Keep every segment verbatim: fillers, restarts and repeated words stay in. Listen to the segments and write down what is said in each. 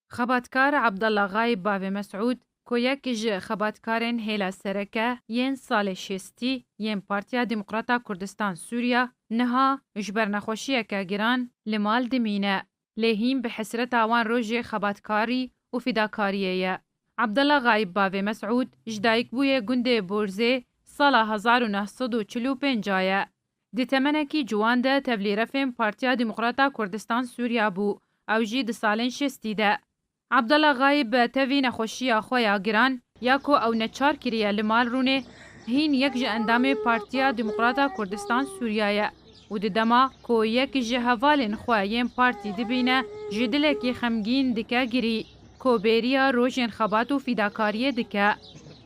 Xebatkar Abdullah Gayib Bavê Mesûd, ku yek ji xebatkarên hêla sereke yên salê şêstî yên Partiya Demokrata Kurdistan Sûriya, niha ji ber nexweşiyeke giran li mal dimîne. Lê hîn bi hesreta wan rojê xebatkarî û fîdakariyê ye. Abdullah Gayib Bavê Mesûd ji dayikbûyê gundê Borzê sala hezar û neh sed û çil û pênc ye. Di temenekî ciwan de tevlîrefên Partiya Demokrata Kurdistan Sûriya bû, ew jî di salên şêstî de. Abdullah Gayib bi tevî nexweşiya xwe ya giran ya ku ew neçar kiriye li mal rûnê, hîn yek ji endamê Partiya Demokrata Kurdistan Sûriya ye û di dema ku yek ji hevalên xwe yên partî dibîne, ji dilekî xemgîn dike girî, ku bêriya rojên xebat û fîdakariyê dike.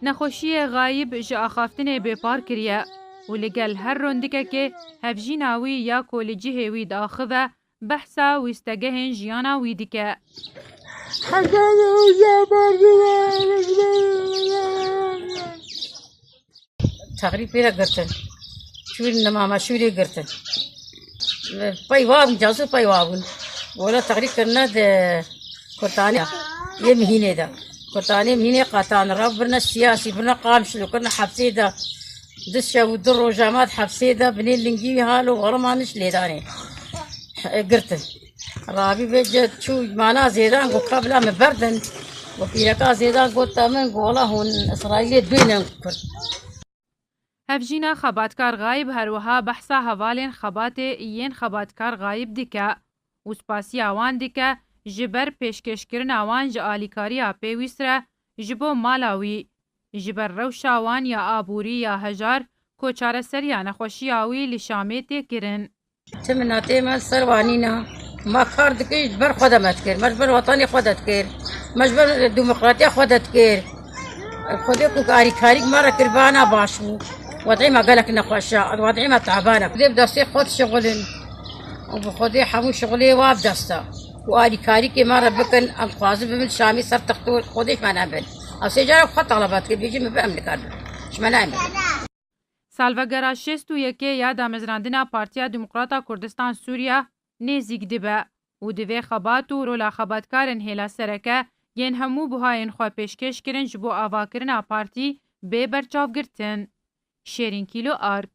Nexweşiyê Gayib ji axaftinê bêpar kiriye û li gel her rondikekê hevjîna wî ya ku li cihê wî diaxive, behsa wîstegehên jiyana wî dike. Teqrîb pê re girtin. Çûn Nemameşûrê girtin. Pey wa bûn, casû pey wa bûn. Wela teqrîb kirine di Kurtanê yê Mihînê de. Kurtanê Mihînê qatan, rav birine siyasî, birine Qamişlo, kirine hepsê de. Du şev û du roja ma di hepsê de, binê lingî wî halo, wela ma niş lêdanê. Girtin. Rabî vê ce çû mana zêdan got, ka bila min berdin. Û pîreka zêdan got, te min got, wela hûn Îsraîlê duynin Kurd. Hevjîna xebatkar Gayib her wiha behsa hevalên xebatê yên xebatkar Gayib dike û spasiya wan dike ji ber pêşkêşkirina wan ji alîkariya pêwîst re ji bo mala wî, ji ber rewşa wan ya aborî ya hejar ku çareseriya nexweşiya wî li Şamê tê kirin. Ti minatê me ser wanî ne. Ma kar dikir, ji ber xwe de me dikir. Me ji ber wetanê xwe de dikir. Me ji ber demokratiya xwe de dikir. Xwedê ku alîkarîk me re kir, bana baş bû. Wedî me gelek nexweş e. Wedî me taban e. Xwedê bi destê xwe dişixulin. Û bi Xwedê hemû şixulê wa bi dest e. Û alîkarîkê me re bikin, em dixwazin bibin Şamî ser textê Xwedê ji me nebin. Ew sê cara xwe talebe dikir, bêjin min bi em nikarbin. Ji me nayên bibin. Salvegera şêst û yekê ya damezrandina Partiya Demokrata Kurdistan Sûriya nêzîk dibe û divê xebat û rola xebatkarên hêla sereke yên hemû buhayên xwe pêşkêş kirin ji bo avakirina partî bê berçavgirtin. Şêrîn Kîlo Ark.